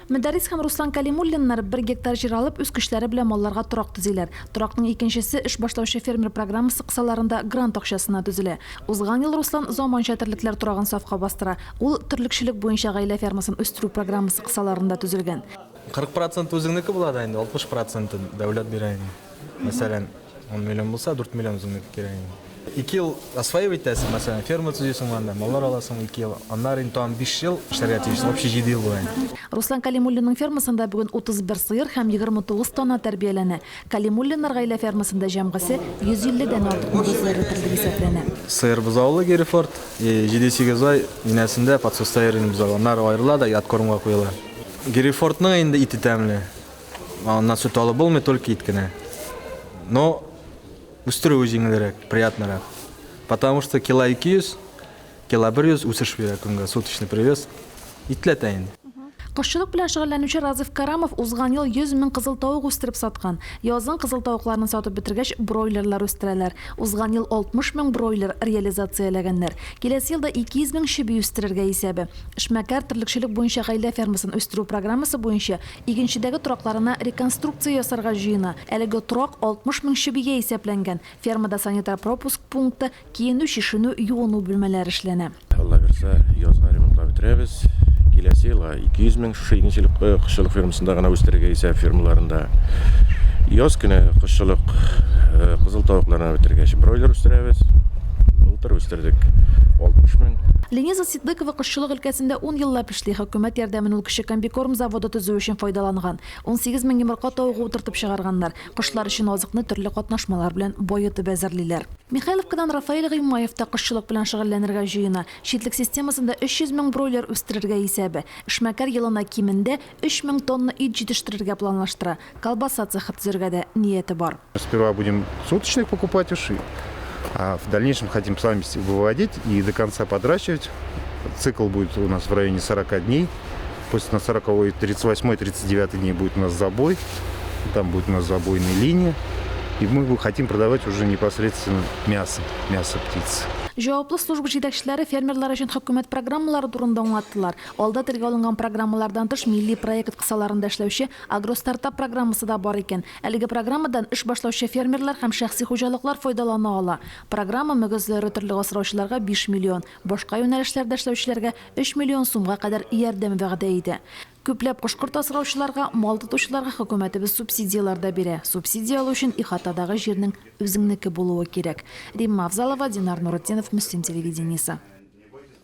Мөдәррис һәм Руслан Кәлимуллиннар бер гектар җир алып, үз көчләре белән малларга торак төзиләр. Торакның икенчесе Эш башлаучы фермер программасы кысаларында грант акчасына төзелә. Узган ел Руслан заманча терлекләр торагын сафка бастыра. Ул терлекчелек буенча гаилә фермасын үстерү программасы кысаларында төзелгән. 40 проценты үзеңнеке була да инде, 60 проценты дәүләт бирә инде. Мәсәлән, Ун миллион булса, 4 миллион үзеңнеке кирәк инде. Ике ел осваивать итәсең, мәсәлән, ферма төзисең анда, маллар аласың ике ел. Аннары инде тагын 5 ел эшләргә тиешсең, общий 7 ел була инде. Руслан Кәлимуллинның фермасында бүген 31 сыер һәм 29 тана тәрбияләнә. Кәлимуллиннар гаилә фермасында җәмгысе 150 дән артык мөгезле эре терлек исәпләнә. Сыер бозаулы герефорд, җиде-сигез ай инәсендә подсоста йөри инде бозау. Аннары аерыла да откормга куела. Герефордның инде ите тәмле. Аннан сөт алып булмый, только ит кенә. Но үстерүе җиңелрәк, приятнырак. Потому что кило 200, кило 100 үсеш бирә көнгә, суточный привес. Итләтә инде. Кошчылык белән шөгыльләнүче Разыйф Карамов узган ел 100 мең кызыл тавык үстереп саткан. Язын кызыл тавыкларны сатып бетергәч, бройлерлар үстерәләр. Узган ел 60 мең бройлер реализацияләгәннәр. Киләсе елда 200 мең чеби үстерергә исәбе. Эшмәкәр терлекчелек буенча гаилә фермасын үстерү программасы буенча Игенчедәге торакларына реконструкция ясарга җыена. Әлеге торак 60 мең чебигә исәпләнгән. Фермада санитар пропуск пункты, киенү-чишенү, юыну бүлмәләре эшләнә. Алла бирса, язга ремонтлап бетерәбез. Киләсе елга 200 мең шушы игенчелек, кошчылык фермасында гына үстерергә исәп фермаларында. Яз көне кошчылык, кызыл тавыкларны бетергәч, бройлер үстерәбез. Былтыр үстердек 60 мең. Лениза Ситдыйкова кошчылык өлкәсендә ун еллап эшли. Хөкүмәт ярдәмен ул кече комбикорм заводы төзү өчен файдаланган. 18 мең йомырка тавыгы утыртып чыгарганнар. Кошлар өчен азыкны төрле катнашмалар белән баетып әзерлиләр. Михайловкадан Рафаэль Гыймаев та кошчылык белән шөгыльләнергә җыена. Читлек системасында 300 мең бройлер үстерергә исәбе. Эшмәкәр елына кимендә 3 мең тонна ит җитештерергә планлаштыра. Колбаса цехы төзергә дә нияте бар. Сперва будем суточных покупать уши, а в дальнейшем хотим сами выводить и до конца подращивать. Цикл будет у нас в районе 40 дней. После на 40 38-39 дней будет у нас забой. Там будет у нас забойная линия. И мы хотим продавать уже непосредственно мясо, мясо птицы. Җаваплы служба җитәкчеләре фермерлар өчен хөкүмәт программалары турында аңлаттылар. Алда телгә алынган программалардан тыш, милли проект кысаларында эшләүче Агростартап программасы да бар икән. Әлеге программадан эш башлаучы фермерлар һәм шәхси хуҗалыклар файдалана ала. Программа мөгезле эре терлек асраучыларга 5 миллион, башка юнәлешләрдә эшләүчеләргә 3 миллион сумга кадәр ярдәм вәгъдә итә. Күпләп кош-корт асраучыларга, мал тотучыларга хөкүмәтебез субсидияләр дә бирә. Субсидия алу өчен ихатадагы җирнең үзеңнеке булуы кирәк. Римма Авзалова, Динар Нуретдинов, Мөслим телевидениесе.